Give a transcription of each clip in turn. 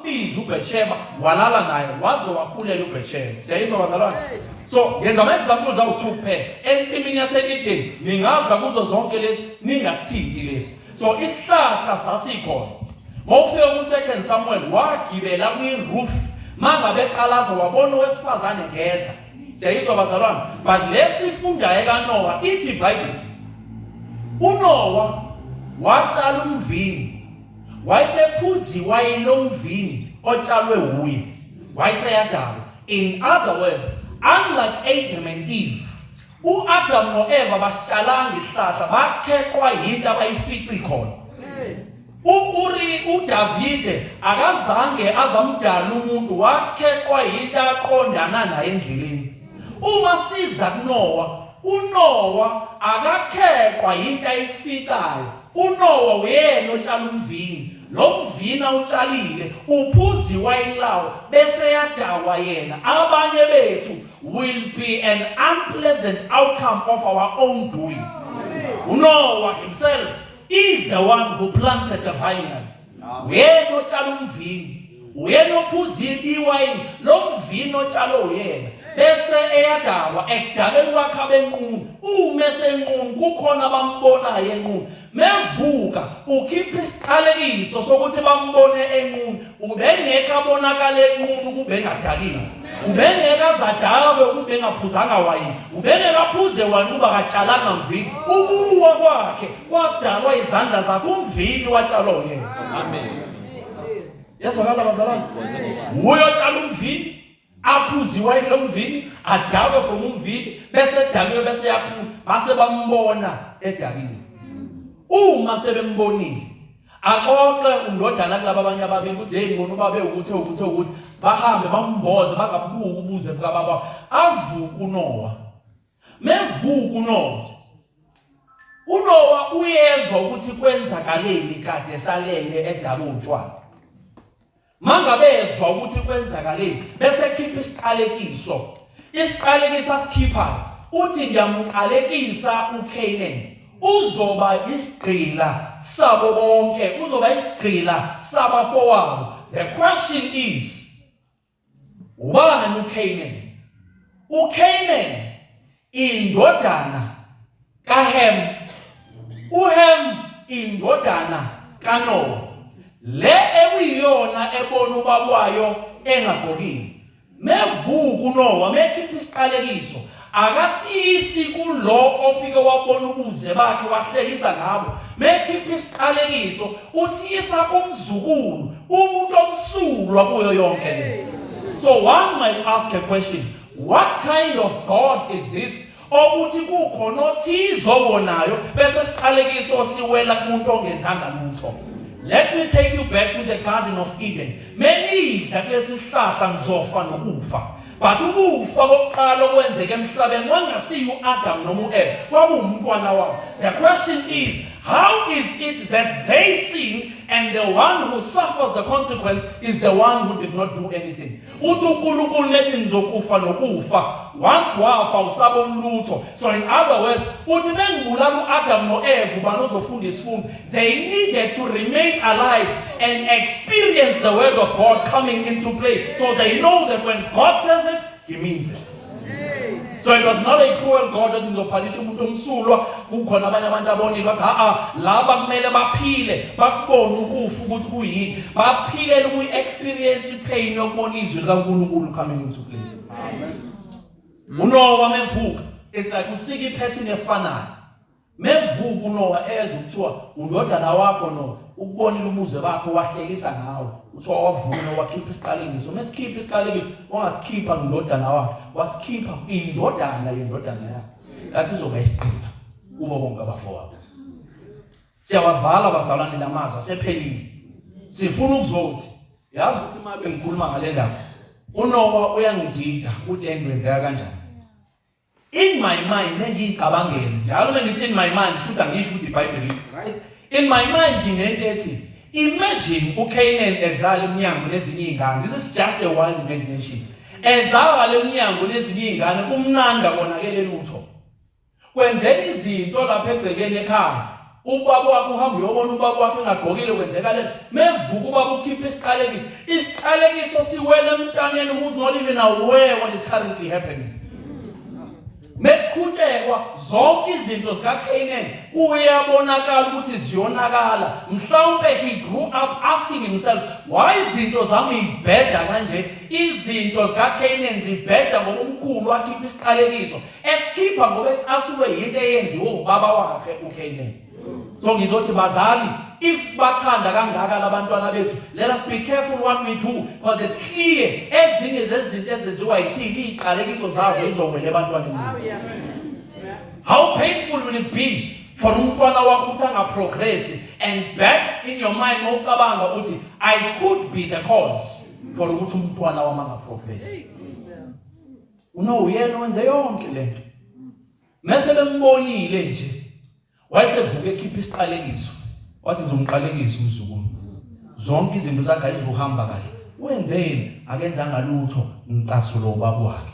Wambiza uBethsheba, walala naye, waze wakhulela uBethsheba. Siyayizwa, bazalwane? So ngenza ama-examples awu-two kuphela. Ensimini yase-Eden, ningadla kuzo zonke lezi, ningasithinti lesi. So isihlahla sasikhona. Mawufika ku-Second Samuel, wagibela kwi-roof, mangabe eqalaza wabona owesifazane ngeza. Siyayizwa, bazalwane? But lesifundayo kaNoah, ithi iBhayibheli, uNoah watshala umvini, wayesephuza iwayini lomvini otshalwe wuye, wayeseyadakwa. In other words, unlike Adam and Eve, u-Adam no-Eva basitshalanga isihlahla, bakheqwa yinto abayifici khona. U-Uri, uDavide akazange azamdala umuntu, wakheqwa yinto aqondana naye endleleni. Uma siza kuNoah, uNoah akakheqwa yinto ayificayo. UNoah uyena otshala umvini. Lo mvini awutshalile uphuza iwayini lawo, bese yadakwa yena. Abanye bethu will be an unpleasant outcome of our own doing. UNoah himself is the one who planted the vineyard. Uyena otshala umvini, uyena ophuza iwayini lo mvini otshalo uyena, bese eyadakwa. Ekudakeni kwakhe abenqunu. Uma esenqunu, kukhona abambonayo enqunu. Mevuka ukhipha isiqalekiso sokuthi bambone enqunu. Ubengeke abonakale enqunu kube engadakiwe, ubengeke azadakwe kube engaphuzanga wayini, ubengeke aphuze wayini kuba katshalanga mvini. Ukuwa kwakhe kwadalwa izandla zakhe, umvini watshalwa uyena. Amen. Yezwakala, bazalwane? Uyotshala umvini, aphuze iwayini lomvini, adakwe from umvini, bese edakiwe, bese yaphuma, base bambona edakiwe. Uma sebembonile, axoxe undodana kulaba abanye ababili ukuthi, "Hey, ngibona ubabe ukuthi ukuthi ukuthi." Bahambe bamboze, bangabuki ubuze bukababa. Avuka uNoah. Mevuka uNoah, uNoah uyezwa ukuthi kwenzakaleni kade salele edaba utshwala. Mangabezwa ukuthi kwenzakaleni, bese khipha isiqalekiso. Isiqalekiso asikhiphayo, uthi, "Ngiyamqalekisa uCanaan, uzoba isigqila sabo bonke, uzoba isigqila sabafowabo." The question is, ubani uCanaan? UCanaan indodana kaHem, uHem indodana kaNoah, le ekuyiyona ebona ubaba wayo engagqokile. Mevuka uNoah, mekhipha isiqalekiso, akasiyisi kulo ofike wabona ubuze bakhe wahlekisa ngabo. Mekhipha isiqalekiso, usiyisa kumzukulu, umuntu omsulwa kuyo yonke le. So one might ask a question: what kind of God is this okuthi kukhona othize owonayo, bese siqalekiso siwela kumuntu ongenzanga lutho? Let me take you back to the Garden of Eden. Menidla kulesi sihlahla, ngizofa nokufa. But ukufa kokuqala okwenzeka emhlabeni kwangasiyo u-Adam noma u-Eva, kwakuwumntwana wabo. The question is, how is it that they sin and the one who suffers the consequence is the one who did not do anything? Uthi uNkulunkulu nethi, "Nizokufa nokufa." Once wafa, usabona lutho. So in other words, uthi bengibulala u-Adam no-Eva, ubani ozofunda isifundo? They needed to remain alive and experience the word of God coming into play, so they know that when God says it, he means it. So it was not a cruel God othi, "Ngizophanisha umuntu omsulwa kukhona abanye abantu abonile." Bathi, "Ha, laba kumele baphile, bakubone ukufa ukuthi kuyini, baphilele ukuyi-experience ipain yokubona izwi likaNkulunkulu coming into play." UNoah mevuka, it's like usika ipattern efanayo. Mevuka uNoah, ezwe kuthiwa undodana wakho no ukubonile umuze bakho, wahlekisa ngawe. Kuthiwa wavuna, wakhipha isiqalekiso. Mesikhipha isiqalekiso, wangasikhipha kundodana wakhe, wasikhipha indodana yendodana yakhe, yathi izoba isigqila kubo bonke abafowabo. Siyawavala, bazalwane, lamazwi asephelile. Sifuna ukuzothi, yazi ukuthi uma bengikhuluma ngale ndaba, uNoah uyangidida ukuthi lento yenzeka kanjani. In my mind, mengiyicabangela njalo, mengithi in my mind, futhi angisho ukuthi iBhayibheli lithi, right? In my mind nginento ethi, imagine uCanaan edlala emnyango nezinye izingane. This is just a wild imagination. Edlala emnyango nezinye izingane, kumnandi, abonakele lutho, kwenzeka izinto lapha egcekeni ekhaya. Ubaba wakhe uhamba uyobona ubaba wakhe engagqokile, kwenzeka lento. Mevuka ubaba ukhipha isiqalekiso. Isiqalekiso siwele emntaneni who's not even aware what is currently happening. Mekuqhutshekwa zonke izinto zikaCanaan kuyabonakala ukuthi ziyonakala. Mhlawumbe he grew up asking himself, why izinto zami ibheda kanje? Izinto zikaCanaan zibheda ngoba umkhulu wakhipha isiqalekiso esikhipha ngoba ecasulwe yinto eyenziwe ubaba wakhe uCanaan. So ngizothi bazali, if sibathanda kangaka labantwana bethu, let us be careful what we do, because it's clear ezinye zezinto ezenziwa yithini, iziqalekiso zazo izowela ebantwaneni bethu. How painful will it be for umntwana wakho ukuthi angaprogress, and back in your mind mawucabanga uthi, "I could be the cause for ukuthi umntwana wami angaprogress"? Uno uyena wenze yonke lento. Mase bembonile nje, wayesevuka ekhipha isiqalekiso, wathi, "Ngizomqalekisa umzukulu, zonke izinto zakhe ayizuhamba kahle." Wenzeni? Akenzanga lutho, ngicasulo ubaba wakhe.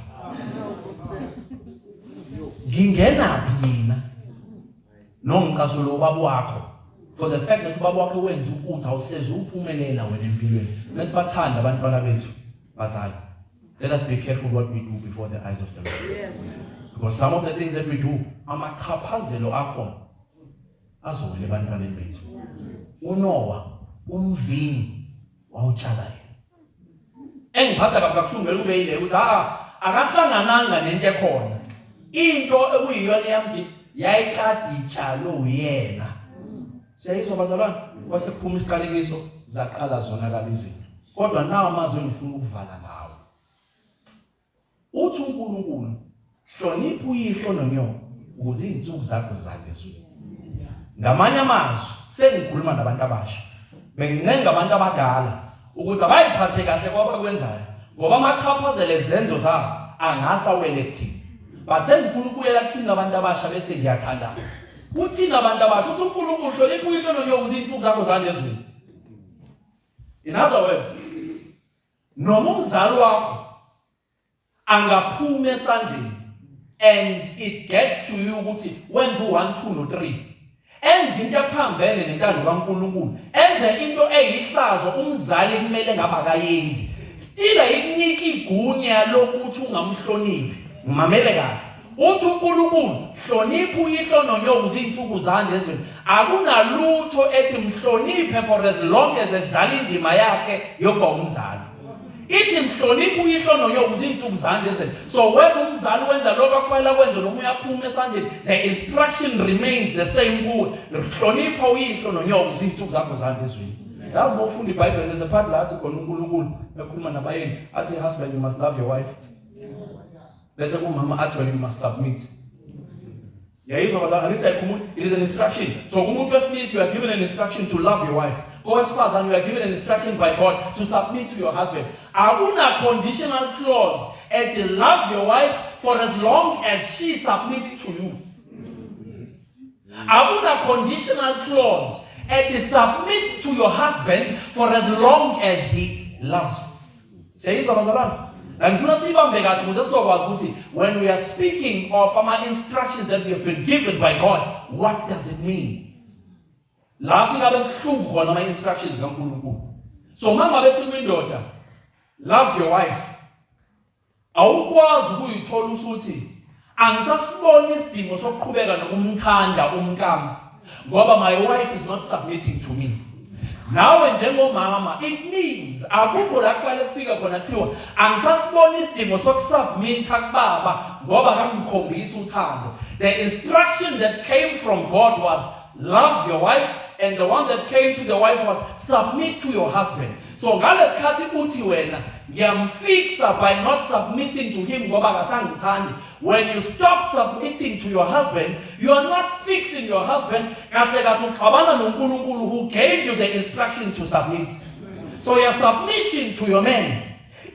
Ngingenaphi mina nongicasulo ubaba wakho for the fact that ubaba wakhe wenza ukuthi awuseze uphumelela wena empilweni? Mesibathanda abantwana bethu, bazali, let us be careful what we do before the eyes of the Lord, because some of the things that we do, amachaphazelo akhona azowela ebantwaneni bethu. UNoah, umvini wawutshala yena. Engiphatha kabi kabuhlungu vele kube yile ukuthi ha, akahlangananga nento ekhona, into ekuyiyona yami yayikade itshalwe uyena. Siyayizwa, bazalwane? Kwase kuphuma isiqalekiso, zaqala zonakala izinto. Kodwa nawo amazwi engifuna ukuvala ngawo, uthi uNkulunkulu, "Hlonipha uyihlo nonyoko ukuze izinsuku zakho zande ezweni." Ngamanye amazwi, sengikhuluma nabantu abasha, bengincenga abantu abadala ukuthi abayiphathe kahle kwabakwenzayo, ngoba amachaphazelo ezenzo zabo angasawele kuthina. But sengifuna ukubuyela kuthina abantu abasha, bese ngiyathandaza kuthina abantu abasha. Uthi uNkulunkulu, "Hlonipha uyihlo nonyoko ukuze izinsuku zakho zande ezweni." In other words, noma umzali wakho angaphuma esandleni and it gets to you ukuthi wenza u1 2 no 3, enze into ephambene nentando kaNkulunkulu, enze into eyihlazo umzali kumele ngabe akayenzi, still ayikunika igunya lokuthi ungamhloniphi. Ngimamele kahle. Uthi uNkulunkulu, "Hlonipha uyihlo nonyoko ukuze izinsuku zande ezweni." Akunalutho ethi mhloniphe for as long as edlala indima yakhe yokuba umzali. Ithi mhloniphe uyihlo nonyoko ukuze izinsuku zande ezweni. So whether umzali wenza lokho akufanele akwenze noma uyaphuma esandleni, the instruction remains the same kuwe: hlonipha uyihlo nonyoko ukuze izinsuku zakho zande ezweni. Yazi, uma ufunda iBhayibheli, there's a part la athi khona uNkulunkulu ekhuluma nabayeni, athi, "Husband, you must love your wife," bese kumama athi, "Well, you must submit." Yayizwa, bazalwane? Angithi ayikhuluma, it is an instruction. So kumuntu wesilisa, you are given an instruction to love your wife. Kowesifazane, you are given an instruction by God to submit to your husband. Akuna conditional clause ethi love your wife for as long as she submits to you. Akuna conditional clause ethi submit to your husband for as long as he loves you. Siyayizwa, bazalwane? La ngifuna siyibambe kahle ukuze sizokwazi ukuthi when we are speaking of ama instructions that we have been given by God, what does it mean? La fika bebuhlungu khona ama instructions kaNkulunkulu. So uma ngabe ethi kwindoda, "Love your wife," awukwazi ukuyithola usuthi, "Angisasiboni isidingo sokuqhubeka nokumthanda umkami ngoba my wife is not submitting to me." Nawe njengomama, it means akukho la kufanele kufika khona kuthiwa angisasiboni isidingo sokusubmitha kubaba ngoba kangikhombisa uthando. The instruction that came from God was love your wife, and the one that came to the wife was submit to your husband. So ngalesikhathi uthi wena, "Ngiyamfixa by not submitting to him ngoba akasangithandi," when you stop submitting to your husband, you are not fixing your husband. Kahle kahle uxabana noNkulunkulu who gave you the instruction to submit. So your submission to your man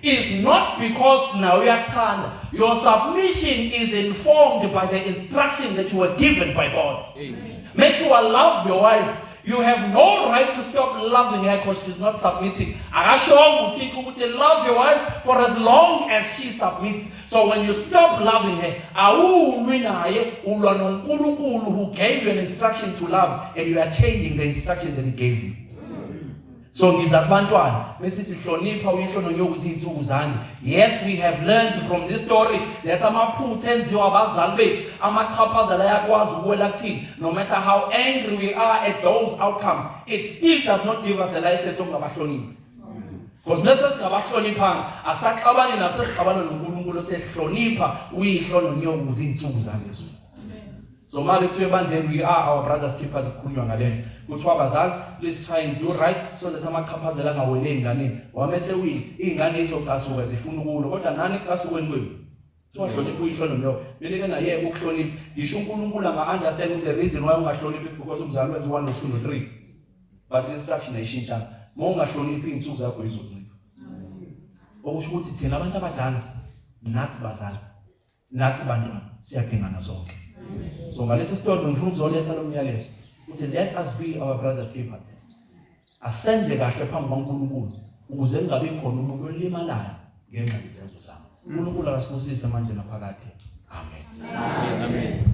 is not because now uyakuthanda. Your submission is informed by the instruction that you were given by God. Make you love your wife. You have no right to stop loving her because she's not submitting. Akashongo uThixo ukuthi love your wife for as long as she submits. So when you stop loving her, awulwi naye, ulwa noNkulunkulu who gave you an instruction to love and you are changing the instruction that he gave you. So ngiza kubantwana besithi hlonipha uyihlo nonyoko izinsuku zande. Yes, we have learned from this story that amaphutha enziwa abazali bethu, amachaphazela ayakwazi ukuwela kuthini. No matter how angry we are at those outcomes, it still does not give us a license okungabahloniphi. Because mase singabahloniphanga, asaxabani nabo, sesixabana noNkulunkulu othe hlonipha uyihlo nonyoko ukuze izinsuku zande ezweni. So uma kuthiwa ebandleni we are our brothers keepers, kukhulunywa ngalento. Kuthiwa abazali, please try and do right so that amachaphazela angaweli ey'nganeni. Wame sewini, iy'ngane izocasuka zifuna ukulwa, kodwa nani ekucasukweni kwenu. Kuthiwa hlonipha uyihlo nonyoko. Kumele ke nayeke ukuhlonipha. Ngisho uNkulunkulu anga-understand the reason why ungahloniphi because umzali wenza 1 no 2 no 3. But instruction ayishintshanga. Uma ungahloniphi iy'nsuku zakho yizoncipha. Okusho ukuthi thina abantu abadala nathi bazali nathi bantwana siyadingana sonke. So ngalesi sitondo ngifuna ukuzoletha lo myalezo ukuthi let us be our brothers keepers. Asenze kahle phambi kwaNkulunkulu ukuze kungabi khona umuntu olimalayo ngenxa yezenzo zami. uNkulunkulu akasibusise manje naphakade. Amen. Amen.